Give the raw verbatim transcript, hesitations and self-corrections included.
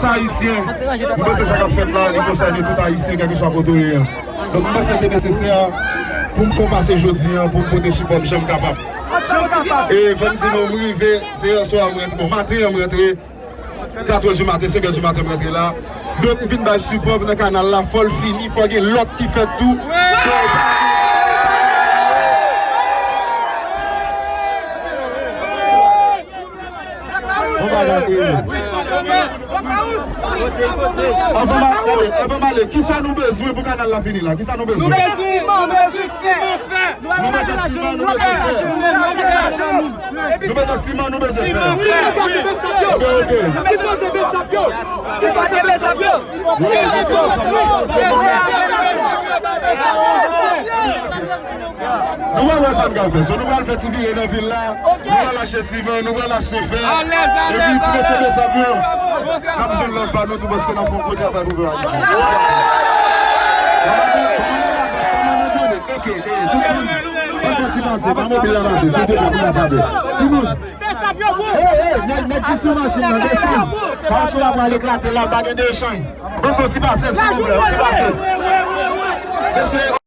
Ayisyen, m panse sa k ap fèt la, li konsène tout Ayisyen, kèlkeswa kote w ye a. Donk, m panse l te nesesè pou m fè yon pase jodi a, pou m pote sipò m jan m kapab. E fè m di nou, m rive, se yè swa m rantre, bon, maten an m rantre, kat è di maten, senk è di maten m rantre la. Donk, m vin bay sipò m nan kanal la, fò l fini, fò gen lòt ki fèt tou. Yon bagay, e. Anvan m a-, e, anvan m ale, kisa nou bezwen pou kanal la fini la? Kisa nou bezwen? Nou bezwen siman, nou bezwen fè. Nou bezwen siman, nou bezwen fè. Nou bezwen siman, nou bezwen fè. Ebyen, oke. Nou pral wè sa n ka fè. So, nou pral fè ti vire nan vil la. Nou pral achte siman, nou pral achte fè. Epi ti mesye, mesye yo, n ap jwenn lòt pa nou tou paske n ap fè yon gwo travay pou pèp Ayisyen. Ok, ok, tout moun. Ban fè ti pase, ban mobil la pase, silvouplè, pou n ap pale. Timoun. Ey, ey, nèg, nèg ki sou machin nan, desann. Kawotchou la pral eklate la, pa gen de echanj. Ban fè ti pase, silvouplè, ti pase. Mesye,